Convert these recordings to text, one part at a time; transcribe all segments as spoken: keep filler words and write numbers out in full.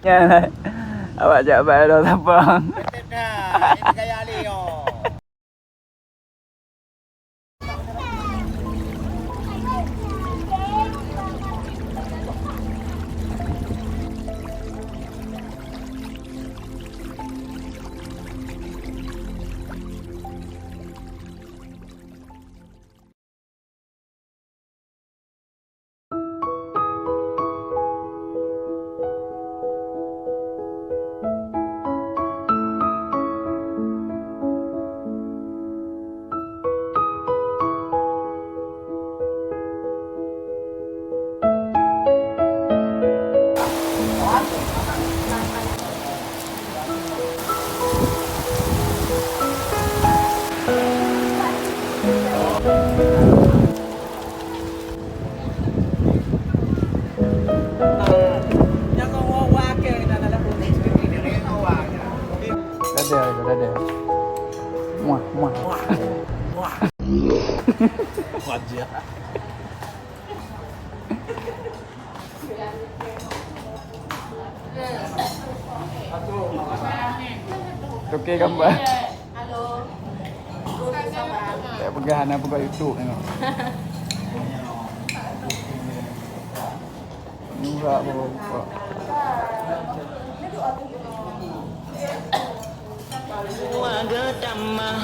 Nyan, awak jak bak Aero Sabang. Dadah, dadah. Muah, muah. Muah. Muah. Wajah. Oke, gambar. Tak peugah hana buka YouTube tengok. Murah apa? Warga tamah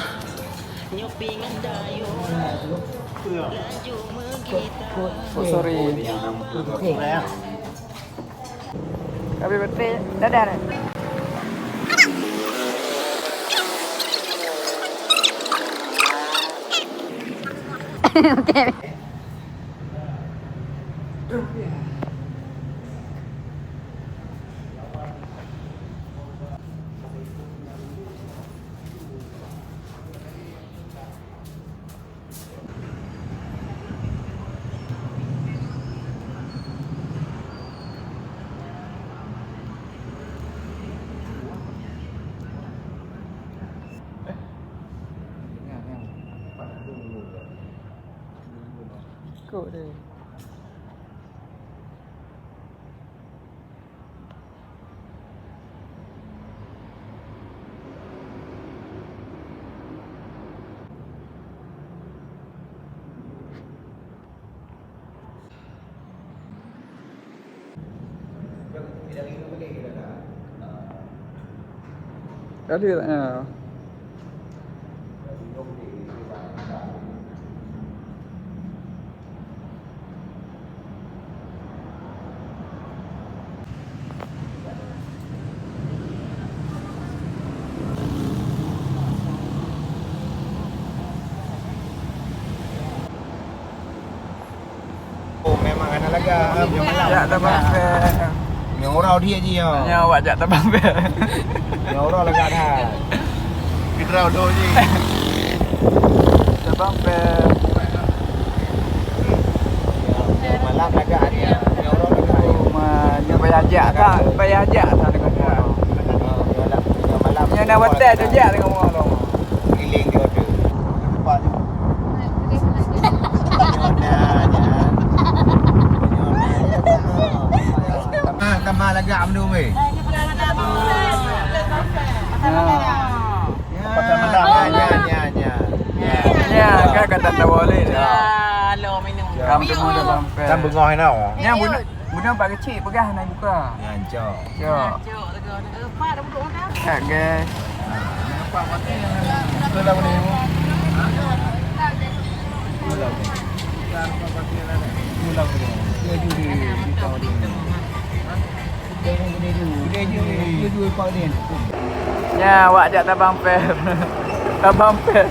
nyoe pingan dayuh laju meugita. Oh, sorry. Tapi betul, dadah. Kok dia? Tadi tak ya. Oh, memang hana lagak. Nyoe malam. Jak tabang fair. Nyoe uroe dia je, ya. Nyoe awak jak tabang fair. Nyoe uroe lagak dah. Kita udah je. Tabang fair. Nyoe malam lagak dia. Nyoe uroe lagak. Oh, ma, nyoe payah jak tak? Payah jak tak dengan nyoe? Oh, nyoe malam. Nyoe nak batal tu jak dengan orang tu. Keliling dia tu. Tempat tu. Kama, kama lagak menu weh. Ya. Ya, ya, ya, ya. Ya, kan kata tak boleh dah. Kamu temu dah bang. Kan bengah ni. Yang budak, budak pak kecil pegang nak buka. Yang cok. Cok. Cok, lega. Eh, pak dah duduk makan. Kat gas. Itulah boleh. Itulah boleh. Itulah boleh. Dia juri, dia tahu dia. Dia juri, dia juri, dia juri, dia juri. Nya, awak jak tabang fair. Tabang fair.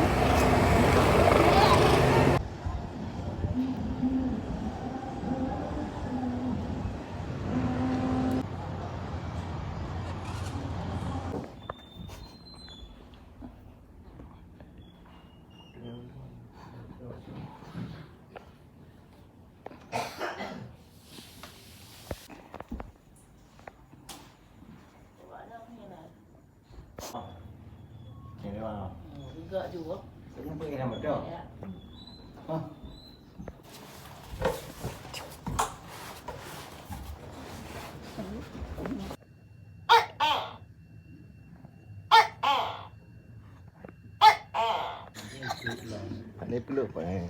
Ni peluk, eh.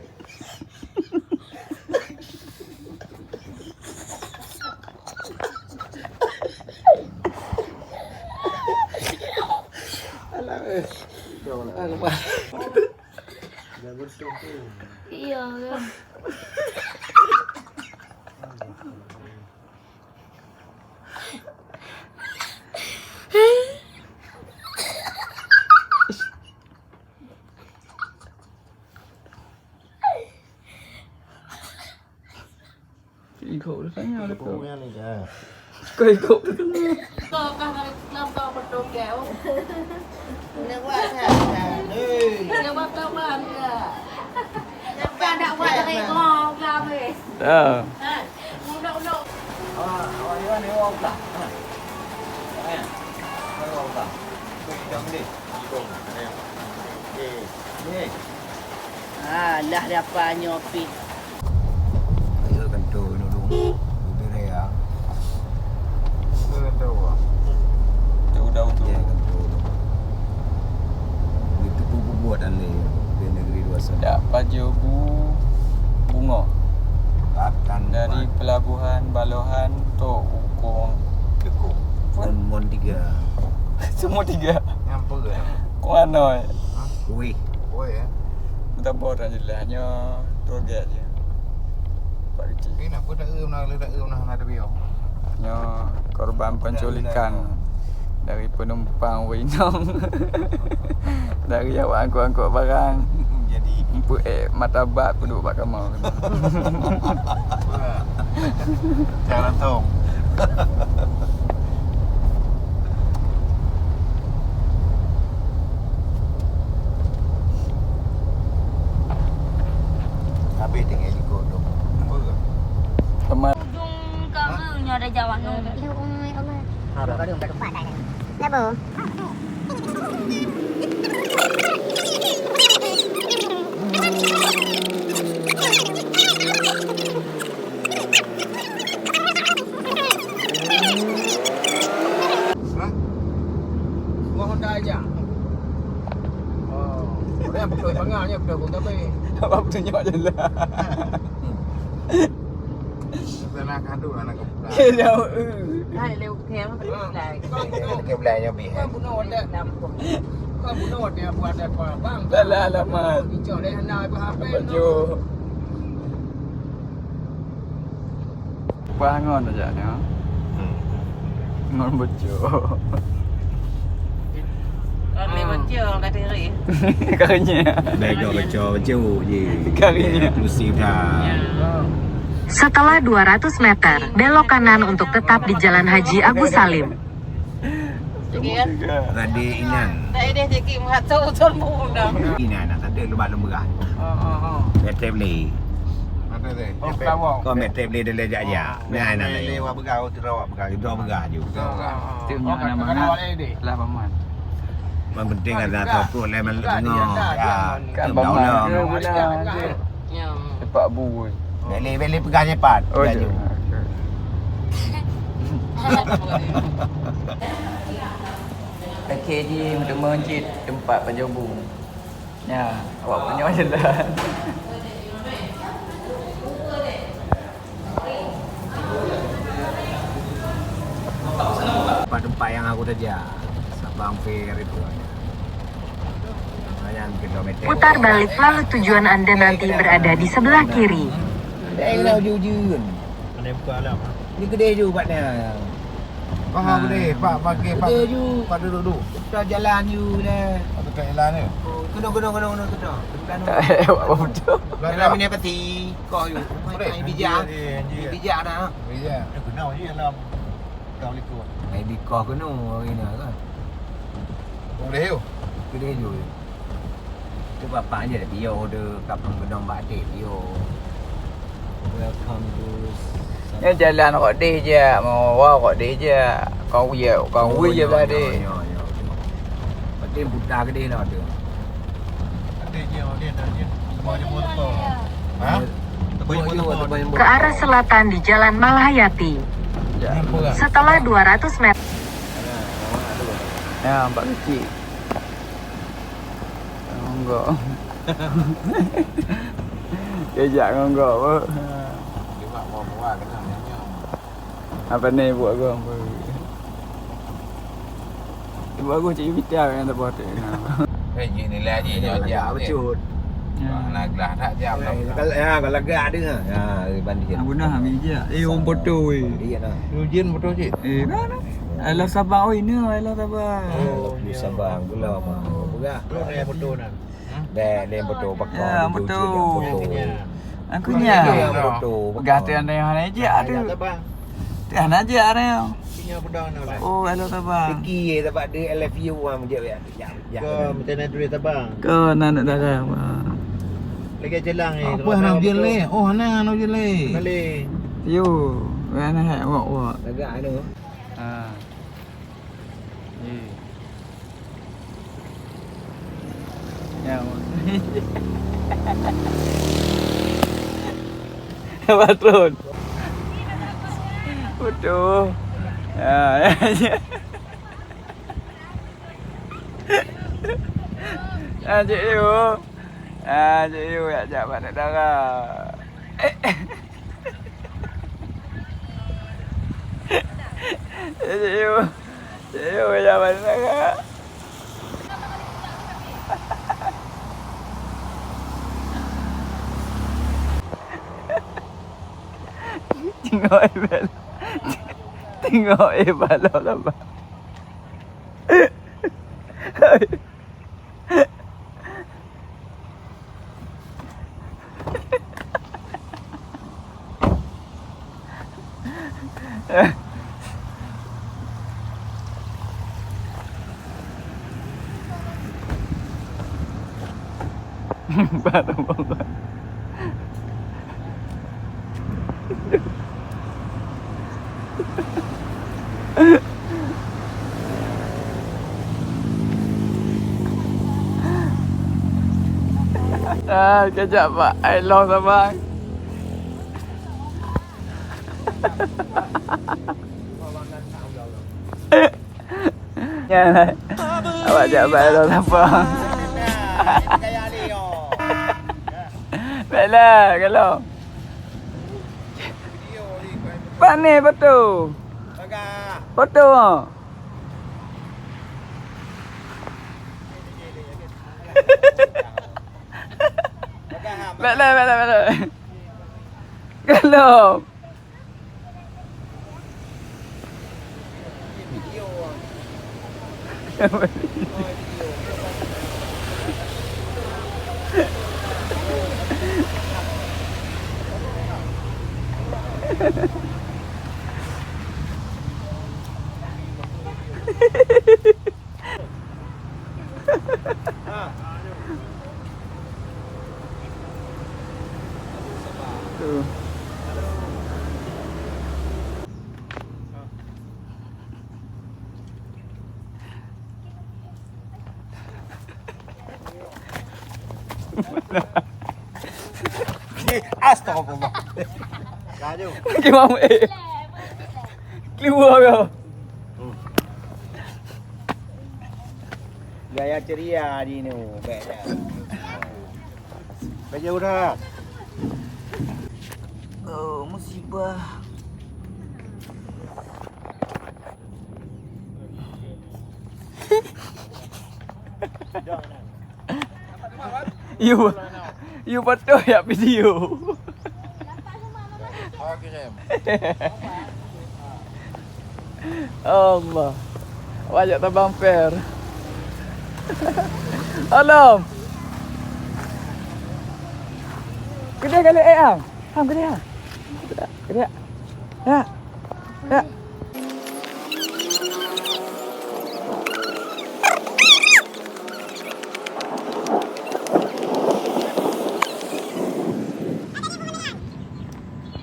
Alah, eh. Alah, Pak. Iya, ya. Ikut dia tanya dia tu. Ikut yang ni dah. Kau ikut dia tanya. Kau kah dari Islam kau betul kau. Boleh buat dah. Hei. Dia buat kawan ke? Siapa nak buat dari kau kau weh? Dah. Ha, udah udah. Awak awak Iwan ni awak pula. Ha. Awak Iwan awak pula. Kau ikut dia. Ikut. Okey. Okey. Ah, lah dapat nyoe pih. Ayo kantor dulu. Udah raya. Udah kantor. Udah, udah, udah. Ya, kantor. Itu pun buat aneh di negeri dua sana. Dak pajoh bu bungo. Akan dari pelabuhan Balohan tok Ukong. Mon, Mon tiga. Semua tiga. Nyampe ke? Kuanoi. Hah? Wih. Wih, ya. Minta boh dan jelas nyo tour guide je. Pak kecil. Ini apa tak em nak, tak em nak, nak tapi oh. Nyo korban penculikan dari penumpang Weinong. Dari awak angkut-angkut barang. Jadi. Empuk eh, martabak peuduek bak kamar. Jalan tong. Habis tinggal ikut tu. Apa ke? Teman. Ujung kamu nyoe ada jawab nyoe. Ya Allah. Ada. Labo. Hah? Buah Honda aja. Oh, orang betul bangang je, betul pun tapi. Abang tunjuk je lah. Sana kadu anak kepala. Dia jauh. Hai, lewat. Ke belai nyoe bih. Dah lah alamat. Baju. Bangon aja ni, ha? Hmm. Ngon baju. Kali baju kata hari. Karinya. Baju, baju, baju je. Karinya. Musibah. Setelah dua ratus meter, belok kanan untuk tetap di Jalan Haji Agus Salim. Okey, kan? Radik Inan. Tak ada sikit mata utul pun dah. Inan nak kata lu balum berat. Ha, ha, ha. Metre beli. Metre beli. Oh, Star Wars. Kau metre beli dia lejak je. Nah, nah, nah. Lewat berat, oh, tu rawak berat. Itu berat je. Berat. Tengok nama lah paman. Yang penting ada satu pun lain malam tengah. Ya. Kan paman. Ya. Tempat bui. Beli, beli pegang cepat. Oh, ya. Okey, di teman cit tempat penjobu. Ya, awak punya jalan. Tempat-tempat yang aku kerja, Sabang Fair itu. Lumayan kilometer. Putar balik, lalu tujuan Anda nanti berada di sebelah kiri. Daerah Jujun. Mana buka alam? Ni kedai ju buat ni. Faham deh, Pak pakai Pak. Kedai ju. Pak duduk dulu. Kita jalan ju lah. Apa tak jalan ni? Kena, kena, kena, kena, kena. Bukan. Tak, awak betul. Dalam ni pasti kau ju. Boleh. Bijak. Bijak dah. Bijak. Dia kenal je dalam. Assalamualaikum. Mai bikoh keunoe hari ni kan. Boleh tu. Boleh tu. Tu bapak je dah piyo order kapang gedong bak até piyo. Welcome to. Ya jalan kok deh je, mau wow kok deh je. Kau ya, kau wui je belah deh. Berarti buta ke deh lah tu. Ha? Ke arah selatan di Jalan Malhayati. Ya. Setelah dua ratus meter. Ya, nampak kecil. Enggak. Kejak ngon gop. Cuma bawa-bawa kena nyoe. Apa ni buat gop? Ibu aku cik Vita yang tak buat tu. Eh, jin ni lah, jin ni lah, bacut. Nah, gelah tak jam. Eh, kalau, ya, kalau gerak dia. Ya, banding. Abu Nah ambil je. Eh, orang foto, weh. Banding lah. Lu jin foto cik? Eh, mana? Alah Sabang, oh, ini Alah Sabang. Oh, Alah Sabang pula, mah. Pegang. Lu ni foto nah. Dek, dia foto pakai. Ya, foto. Aku nya. Foto. Pegang tu yang ada hana je ada. Sabang. Tiada aja ada. Punya pedang ni lah. Oh, Alah Sabang. Tiki ya, tempat dia, I love you, ah, macam ya, ya, ya. Ke macam mana tulis Sabang? Ke anak dara, wah. Lagi jalan ni. Apa anak ujian le? Oh, anak anak ujian le. Kali. Yo, anak hak wak wak. Lagak anu. Ha. Eh. Ya. Patron. Betul. Ya, ya, ya. Ah, Cik Yu. Ah, Cik Yu, jak, jak, bak dara. Eh, Cik Yu. Cik Yu, jak, bak dara. Tengok, eh, Bel. Tengok, eh, balok lah, Bang. Baru. Ah, kejap, Pak. I love Sabang. Nyan, awak jak bak I love Sabang. Baiklah, kalau. Pane foto? Foto. Baiklah, baiklah, baiklah. Kalau. Tu. Astagfirullah. Laju. Gimana, eh? Keluar kau. Hmm. Gaya ceria di ni, baik dah. Baik jauh dah. Oh, musibah. You, you betul ya video. Allah. Wajak tabang per. Alam. Gede kali eh am. Am gede ah. Gede. Ya. Ya.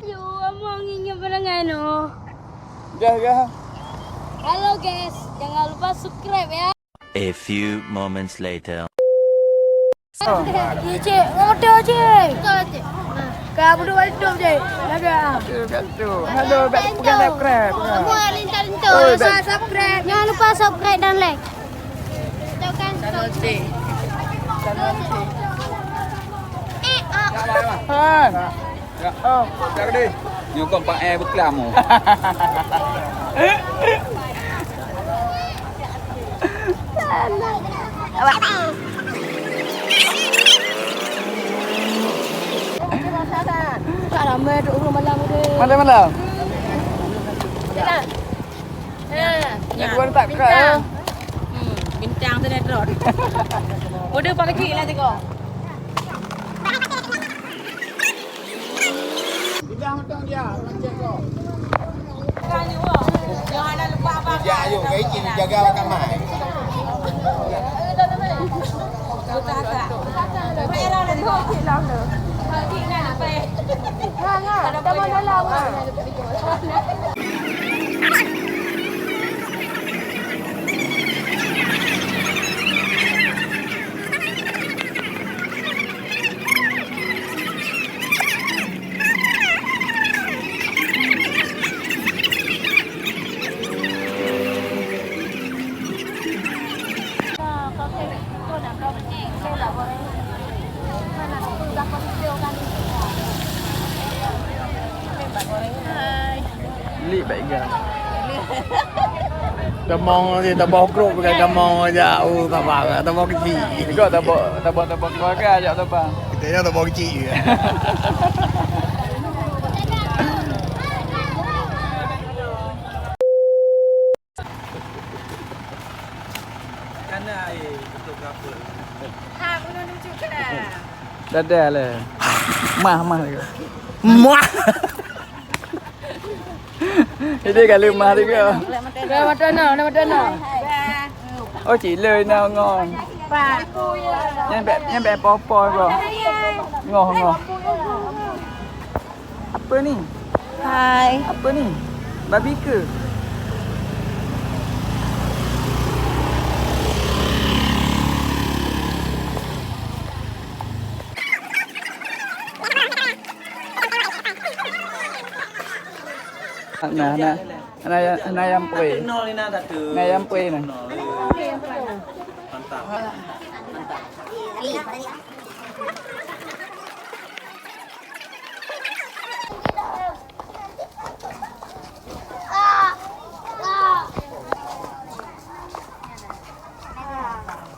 Yo, among ingat barangan oh. Dah, dah. Halo guys, jangan lupa subscribe ya. A few moments later. Cik, cik, ngotot cik. Betul cik. Kau bodoh balik tu cik. Jaga. Betul, betul. Halo, bak pegang subscribe. Semua lintah-lintah. Oi, lupa subscribe. Jangan lupa subscribe dan like. Tekan channel cik. Channel cik. Hai. Ya. Oh. Nyokong Pak Eh beuklam. Ramai tu ureueng malam udah. Malam-malam? Jalan. Ha, nak dua tak bintang. Hmm, bintang sinetron. Udah pagi lah tengok. Jangan lupa, Bang. Ya, ayo, baik, jaga kamar. Lik baik ga. Tamong ni, tamong grup bukan tamong aja. Oh, tamong, tamong kecil. Juga tamong, tamong, tamong keluarga ajak tamong. Kita ni tamong kecil. Kana ai fotografer. Ha, bunoe nunjuk keu dah. Dadah le. Mah, mah. Mah. Ini kali mah juga. Dah mata na, dah mata na. Oh, cik le na ngon. Nyan bek, nyan bek popo ko. Ngoh, ngoh. Apa ni? Hai. Apa ni? Babi ke? Nah, nah, nah, nah, yang pre. Nah, yang pre nah. Mantap.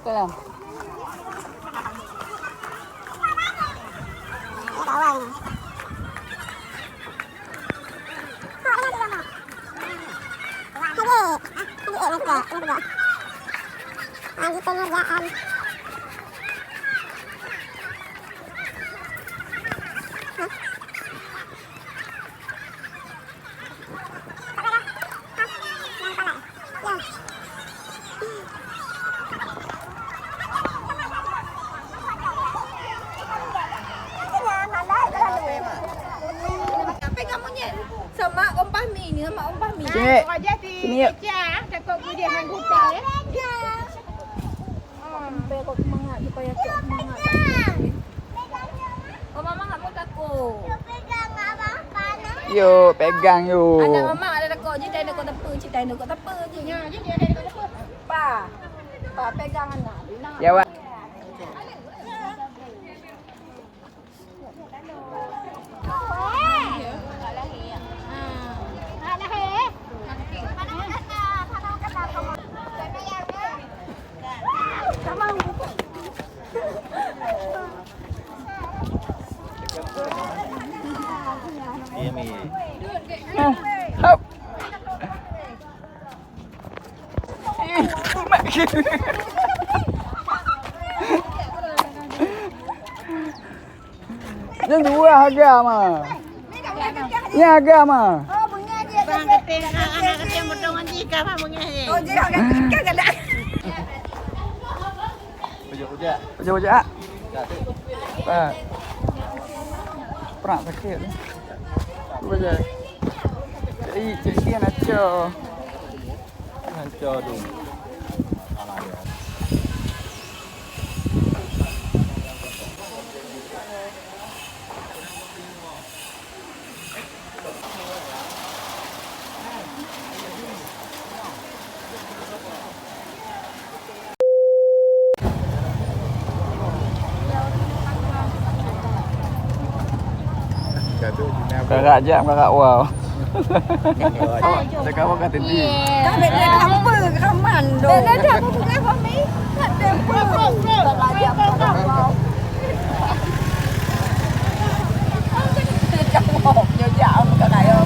Salam. Sama kompah mi ni, sama kompah mi. Cik, sini yuk. Cik, takut dia main buta ya. Sampai kau semangat supaya kau semangat. Oh, mama hak pun takut. Yuk, pegang yuk. Anak mama ada takut je, tak ada takut tepe, cik tak ada takut tepe je. Ya, je dia ada takut tepe. Pa. Pa pegang anak. Ya, Wak. Iya, Mi. Hop. Nyan dua harga mah. Nyan harga mah. Bang, kata anak kata potongan jika mah mengeh. Oh, jika kan jika kan. Ujak, ujak. Ujak, ujak. Ujak, tu. Pak. Perak sakit ni. Ujak. Cik, cik, cik, nak cok. Hancur tu. Kakak jak, kakak wow. Cakap apa kata dia? Dah beda kamper, kaman dong. Dah, dah, dah, aku bukan suami. Tak ada apa. Tak ada apa. Wow. Dia jawab, dia jawab, kakak ya.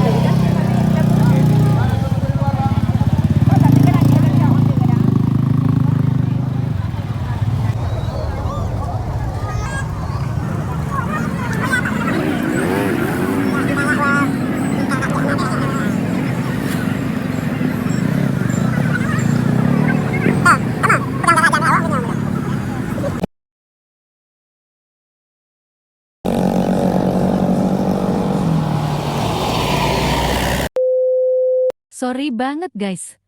Sorry banget guys,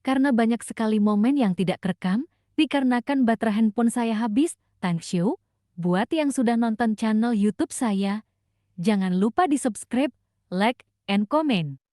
karena banyak sekali momen yang tidak kerekam dikarenakan baterai handphone saya habis. Thank you buat yang sudah nonton channel YouTube saya. Jangan lupa di subscribe, like, and comment.